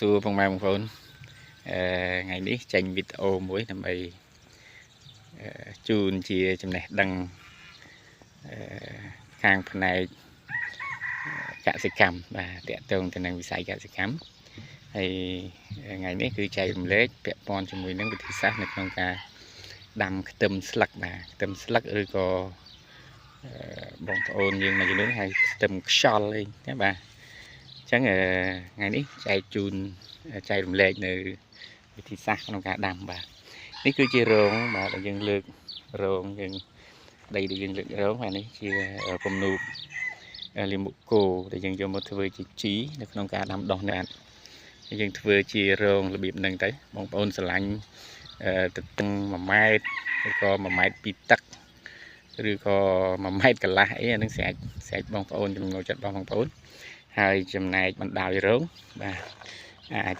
សួរពុកម៉ែបងប្អូនថ្ងៃនេះចេញវីដេអូមួយដើម្បីជូនជាចំណេះដឹងអឺខាងផ្នែកកសិកម្មបាទតាក់ទងទៅនឹងវិស័យកសិកម្មហើយថ្ងៃនេះគឺចែករំលែកពាក់ព័ន្ធជាមួយនឹងវិធីសាស្ត្រនៅក្នុងការដាំខ្ទឹមស្លឹកបាទខ្ទឹមស្លឹកឬក៏បងប្អូនយើងមួយចំនួនហៅខ្ទឹមខ្យល់អីណាបាទអញ្ចឹងថ្ងៃនេះចែកជូនចែករំលែកនៅវិធីសាស្ត្រក្នុងការដាំបាទនេះគឺជារងបាទដែលយើងលើករងយើងដីដែលយើងលើករងបាទនេះជាពំនូកលាមកគោដែលយើងយកមកធ្វើជាជីនៅក្នុងការដាំដុះនេះបាទយើងធ្វើជារងរបៀបហ្នឹងទៅបងប្អូនស្រឡាញ់ទទឹង1ម៉ែត្រឬក៏1ម៉ែត្រ2ទឹកឬក៏1ម៉ែត្រកន្លះអីអានឹងស្រេចស្រេចបងប្អូនចំណូលចិត្តរបស់បងប្អូនហើយចំណែកបណ្ដោយរងបាទអាច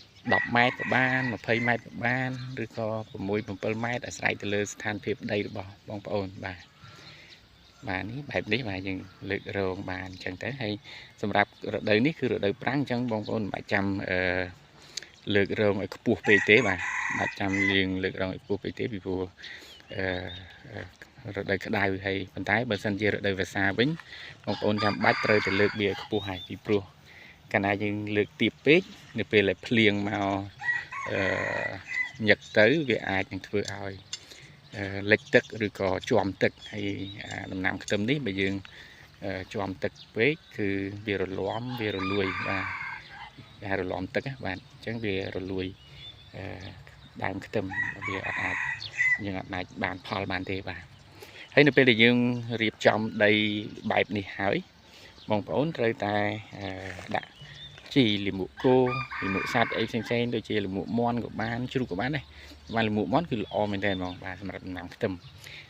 10ម៉ែត្រក៏បាន20ម៉ែត្រក៏បានឬក៏6 7ម៉ែត្រអាស្រ័យទៅលើស្ថានភាពដីរបស់បងប្អូនបាទបាទនេះបែបនេះបាទយើងលើករងបានអញ្ចឹងទៅហើយសម្រាប់រដូវនេះគឺរដូវប្រាំងអញ្ចឹងបងប្អូនមិនបាច់ចាំអឺលើករងឲ្យខ្ពស់ពេកទេបាទបាច់ចាំលៀងលើករងឲ្យខ្ពស់ពេកទេពីព្រោះអឺរដូវក្តៅហើយប៉ុន្តែបើសិនជារដូវវស្សាវិញបងប្អូនចាំបាច់ត្រូវតែលើកវាខ្ពស់ហើយពីព្រោះកាលណាយើងលើកទាបពេកនៅពេលដែលភ្លៀងមកអឺញឹកទៅវាអាចនឹងធ្វើឲ្យលិចទឹកឬក៏ជាំទឹកហើយដំណាំខ្ទឹមនេះបើយើងជាំទឹកពេកគឺវារលាំវារលួយបាទគេហៅរលាំទឹកបាទអញ្ចឹងវារលួយដើមខ្ទឹមវាអត់អាចយើងអត់អាចបានផលបានទេបាទហើយនៅពេលដែលយើងរៀបចំដីបែបនេះហើយបងប្អូនត្រូវតែដាក់ជីលាមកគោលាមកសត្វអីផ្សេងៗដូចជាលាមកមាន់ក៏បានជ្រូកក៏បានដែរបាទលាមកមាន់គឺល្អមែនទែនហ្មងបាទសម្រាប់ដំណាំខ្ទឹម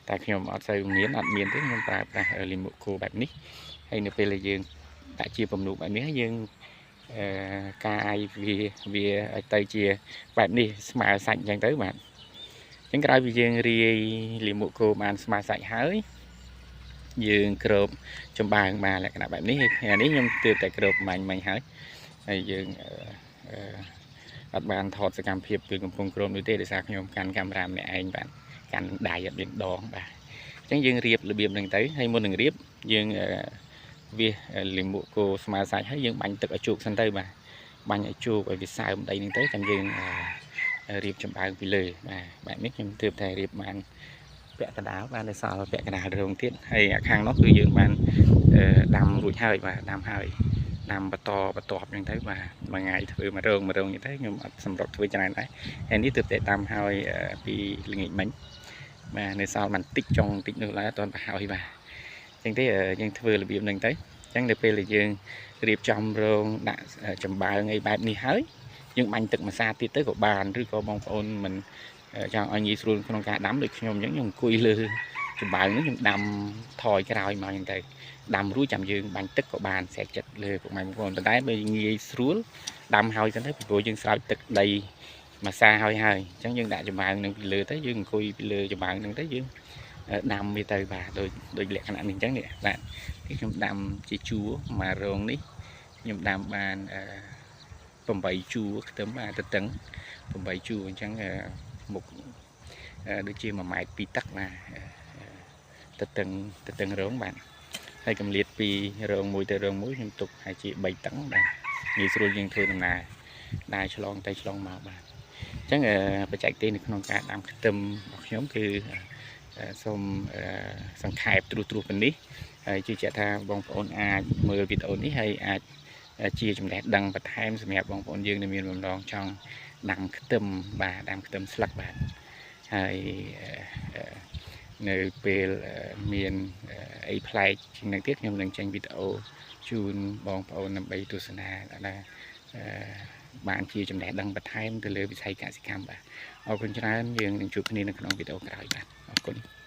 តែខ្ញុំអត់សូវមានអត់មានទេខ្ញុំប្រើប្រាស់លាមកគោបែបនេះហើយនៅពេលដែលយើងដាក់ជាពំនូកបែបនេះយើងអឺកាយវាវាឲ្យទៅជាបែបនេះស្មើសាច់អញ្ចឹងទៅបាទអញ្ចឹងក្រោយពីយើងរាយលាមកគោបានស្មើសាច់ហើយយើងគ្របចំបើងបានលក្ខណៈបែបនេះហើយនេះខ្ញុំទើបតែគ្របមាញ់មិញហើយហើយយើងអឺអត់បានថតសកម្មភាពគឺកំពុងគ្របនោះទេដោយសារខ្ញុំកាន់កាមេរ៉ាម្នាក់ឯងបាទកាន់ដៃអត់មានដងបាទអញ្ចឹងយើងរៀបរបៀបហ្នឹងទៅហើយមុននឹងរៀបយើងវាលាមកគោស្មើសាច់ហើយយើងបាញ់ទឹកឲ្យជោគសិនទៅបាទបាញ់ឲ្យជោគឲ្យវាសើមដីហ្នឹងទៅចាំយើងរៀបចំបើងពីលើបាទបែបនេះខ្ញុំទើបតែរៀបបានពាក់កណ្ដាលបាននៅសល់ពាក់កណ្ដាលរងទៀតហើយខាងនោះគឺយើងបានដាំរួចហើយបាទដាំហើយដាំបន្តបន្ទាប់ហ្នឹងទៅបាទមួយថ្ងៃធ្វើមួយរងមួយរងហ្នឹងទៅខ្ញុំអត់សម្រុកធ្វើច្រើនដែរហើយនេះទើបតែដាំហើយពីល្ងាចមិញបាទនៅសល់បន្តិចចុងបន្តិចនោះឡើយអត់ទាន់ប្រហើយបាទអញ្ចឹងទេយើងធ្វើរបៀបហ្នឹងទៅអញ្ចឹងនៅពេលដែលយើងរៀបចំរងដាក់ចំបើងអីបែបនេះហើយយើងបាញ់ទឹកម្សាទៀតទៅក៏បានឬក៏បងប្អូនមិនចង់ឲ្យងាយស្រួលក្នុងការដាំដូចខ្ញុំអញ្ចឹងខ្ញុំអង្គុយលើចំបើងនេះខ្ញុំដាំថយក្រោយមកអញ្ចឹងទៅដាំរួចចាំយើងបាញ់ទឹកក៏បានស្រែកចិត្តលើពុកម៉ែបងប្អូនប៉ុន្តែបើងាយស្រួលដាំហើយសិនទៅពីព្រោះយើងស្រោចទឹកដីមួយសាហើយហើយអញ្ចឹងយើងដាក់ចំបើងនឹងពីលើទៅយើងអង្គុយពីលើចំបើងនឹងទៅយើងដាំវាទៅបាទដូចដូចលក្ខណៈនេះអញ្ចឹងនេះបាទនេះខ្ញុំដាំជាជួរមករងនេះខ្ញុំដាំបាន8ជួរខ្ទឹមបាទទៅតឹង8ជួរអញ្ចឹងមុខដូចជា1ម៉ែត្រ2ទឹកបាទទៅតឹងទៅតឹងរងបាទហើយកម្លៀតពីរងមួយទៅរងមួយខ្ញុំទុកហើយជា3តឹងបាទងាយស្រួលយើងធ្វើដំណើរដើរឆ្លងទៅឆ្លងមកបាទអញ្ចឹងបច្ចេកទេសនៅក្នុងការដាំខ្ទឹមរបស់ខ្ញុំគឺសូមសង្ខេបត្រួសត្រាសប៉ុណ្នេះហើយជឿជាក់ថាបងប្អូនអាចមើលវីដេអូនេះហើយអាចជាចំណេះដឹងបន្ថែមសម្រាប់បងប្អូនយើងដែលមានបំណងចង់ដាំខ្ទឹមបាទដាំខ្ទឹមស្លឹកបាទហើយនៅពេលមានអីប្លែកជាងនឹងទៀតខ្ញុំនឹងចេញវីដេអូជូនបងប្អូនដើម្បីទស្សនាដែលបានជាចំណេះដឹងបន្ថែមទៅលើវិស័យកសិកម្មបាទអរគុណច្រើនយើងនឹងជួបគ្នានៅក្នុងវីដេអូក្រោយបាទអរគុណ។